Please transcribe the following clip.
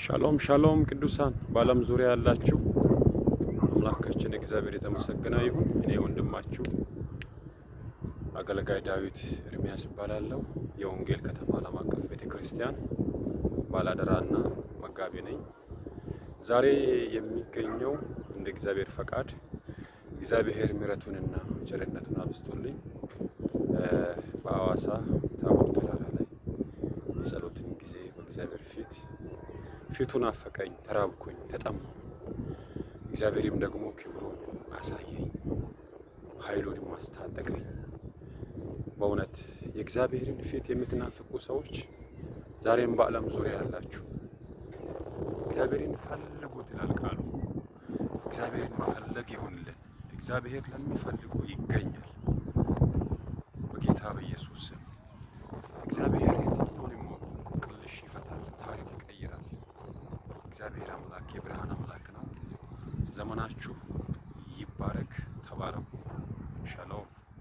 ሻሎም ሻሎም ቅዱሳን በዓለም ዙሪያ ያላችሁ፣ አምላካችን እግዚአብሔር የተመሰገነ ይሁን። እኔ ወንድማችሁ አገልጋይ ዳዊት ኤርሚያስ እባላለሁ። የወንጌል ከተማ ዓለም አቀፍ ቤተ ክርስቲያን ባላደራና መጋቢ ነኝ። ዛሬ የሚገኘው እንደ እግዚአብሔር ፈቃድ፣ እግዚአብሔር ምሕረቱንና ቸርነቱን አብዝቶልኝ በአዋሳ ታቦር ተራራ ላይ የጸሎትን ጊዜ በእግዚአብሔር ፊት፣ ፊቱን ናፈቀኝ፣ ተራብኩኝ፣ ተጠማሁ። እግዚአብሔርም ደግሞ ክብሩን አሳየኝ፣ ኃይሉንም አስታጠቀኝ። በእውነት የእግዚአብሔርን ፊት የምትናፍቁ ሰዎች ዛሬም በዓለም ዙሪያ ያላችሁ እግዚአብሔርን ፈልጉት ይላል ቃሉ። እግዚአብሔርን መፈለግ ይሁንልን። እግዚአብሔር ለሚፈልጉ ይገኛል። በጌታ በኢየሱስ ስም እግዚአብሔር የትኛውንም እንቆቅልሽ ይፈታል፣ ታሪክ ይቀይራል። እግዚአብሔር አምላክ የብርሃን አምላክ ነው። ዘመናችሁ ይባረክ። ተባረኩ። ሻሎም።